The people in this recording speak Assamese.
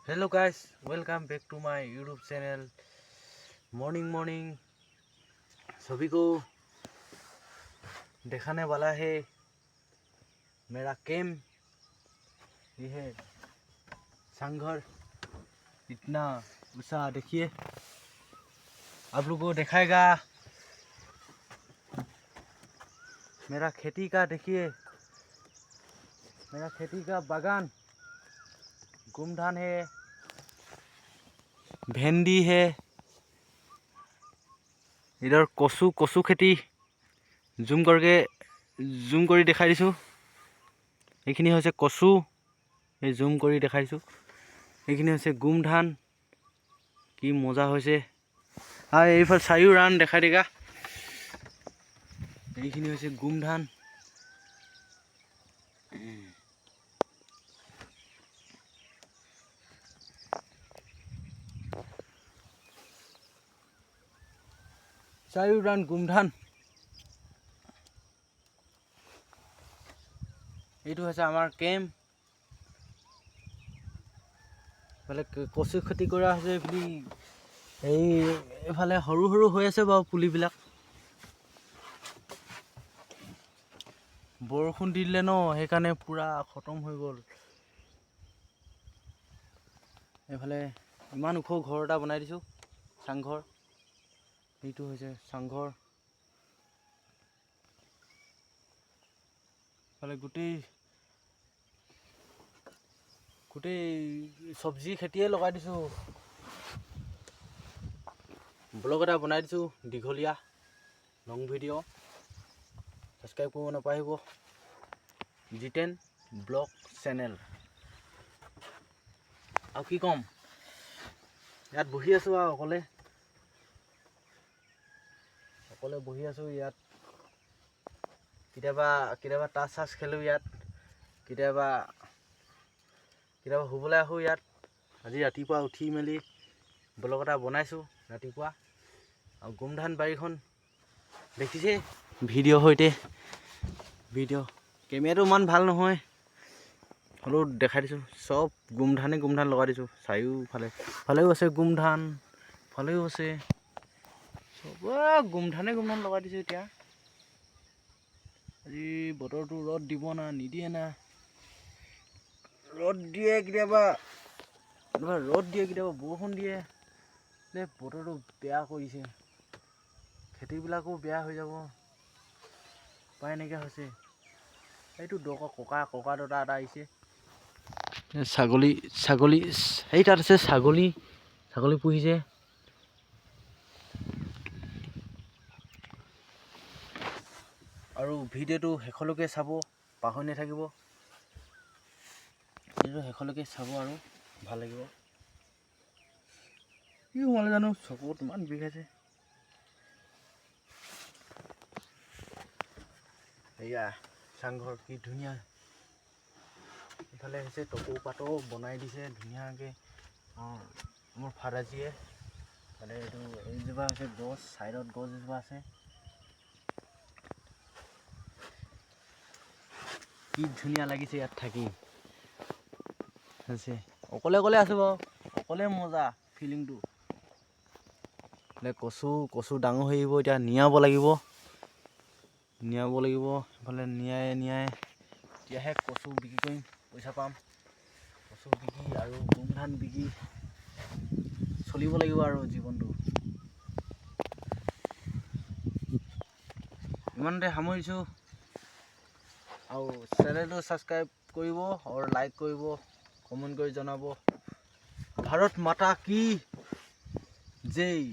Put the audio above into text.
Hello guys, welcome back to my YouTube channel. Morning morning सभी को दिखाने वाला है मेरा कैम्प। ये है चांघर, इतना ऊंचा। देखिए, आप लोगों को दिखाएगा मेरा खेती का। देखिए, मेरा खेती का बागान, गुमधान है, भेंडी है, इधर কচু, কচু খেতি। জুম करके জুম কৰি দেখাই দিছোঁ। এইখিনি হৈছে কচু, এই জুম কৰি দেখাই দিছোঁ। এইখিনি হৈছে গোমধান। কি মজা হৈছে! আৰু এইফালে চাৰিও ৰান দেখাই দেগা। এইখিনি হৈছে গোমধান। চাৰিও ৰান গোমধান। এইটো হৈছে আমাৰ কেম্প। এইফালে কচু খেতি কৰা হৈছে। এইখিনি এই এইফালে সৰু সৰু হৈ আছে বাৰু পুলিবিলাক। বৰষুণ দি দিলে ন, সেইকাৰণে পূৰা খতম হৈ গ'ল। এইফালে ইমান ওখ ঘৰ এটা বনাই দিছোঁ, চাংঘৰ। এইটো হৈছে চাংঘৰ। এইফালে গোটেই গোটেই চব্জি খেতিয়ে লগাই দিছোঁ। ব্লগ এটা বনাই দিছোঁ দীঘলীয়া, লং ভিডিঅ'। ছাবস্ক্ৰাইব কৰিব নাপাহৰিব, জিতেন ব্লগ চেনেল। আৰু কি ক'ম, ইয়াত বহি আছোঁ আৰু অকলে অকলে বহি আছোঁ ইয়াত। কেতিয়াবা কেতিয়াবা তাচ চাচ খেলোঁ ইয়াত, কেতিয়াবা কেতিয়াবা শুবলৈ আহোঁ ইয়াত। আজি ৰাতিপুৱা উঠি মেলি ব্লগ এটা বনাইছোঁ ৰাতিপুৱা। আৰু গোমধান বাৰীখন দেখিছে ভিডিঅ' সৈতে। ভিডিঅ' কেমেৰাটো ইমান ভাল নহয়, হ'লেও দেখাই দিছোঁ। চব গোমধানেই গোমধান লগাই দিছোঁ চাৰিওফালে। ফালেও আছে গোমধান, ফালেও আছে, চব গোমধানেই গোমধান লগাই দিছোঁ। এতিয়া আজি বতৰটো ৰ'দ দিব না নিদিয়ে না? ৰ'দ দিয়ে কেতিয়াবা, কেতিয়াবা ৰ'দ দিয়ে, কেতিয়াবা বৰষুণ দিয়ে। এই বতৰটো বেয়া কৰিছে, খেতিবিলাকো বেয়া হৈ যাব উপায় নাইকিয়া হৈছে। এইটো দক ককা ককা দেউতা এটা আহিছে। ছাগলী, ছাগলী সেই তাত আছে। ছাগলী, ছাগলী পুহিছে। আৰু ভিডিঅ'টো শেষলৈকে চাব, পাহৰি নাথাকিব। ভিডিঅ'টো শেষলৈকে চাব আৰু ভাল লাগিব। কি সোমালে জানো, চকুত ইমান বিষাইছে। এয়া চাংঘৰ, কি ধুনীয়া! ইফালে হৈছে টকৌ পাতো বনাই দিছে ধুনীয়াকৈ মোৰ ফাদাজীয়ে। ইফালে এইটো এইজোপা হৈছে গছ, ছাইডত গছ এজোপা আছে। কি ধুনীয়া লাগিছে ইয়াত থাকি হৈছে। অকলে অকলে আছোঁ বাৰু, অকলে মজা ফিলিংটো। কচু, কচু ডাঙৰ হৈ আহিব এতিয়া, নিয়াব লাগিব, নিয়াব লাগিব। এইফালে নিয়াই নিয়াই তেতিয়াহে কচু বিক্ৰী কৰিম, পইচা পাম। কচু বিকি আৰু গোমধান বিকি চলিব লাগিব আৰু জীৱনটো। ইমানতে সামৰিছোঁ। আৰু চেনেলটো ছাবস্ক্ৰাইব কৰিব আৰু লাইক কৰিব, কমেণ্ট কৰি জনাব। ভাৰত মাতা কি জয়!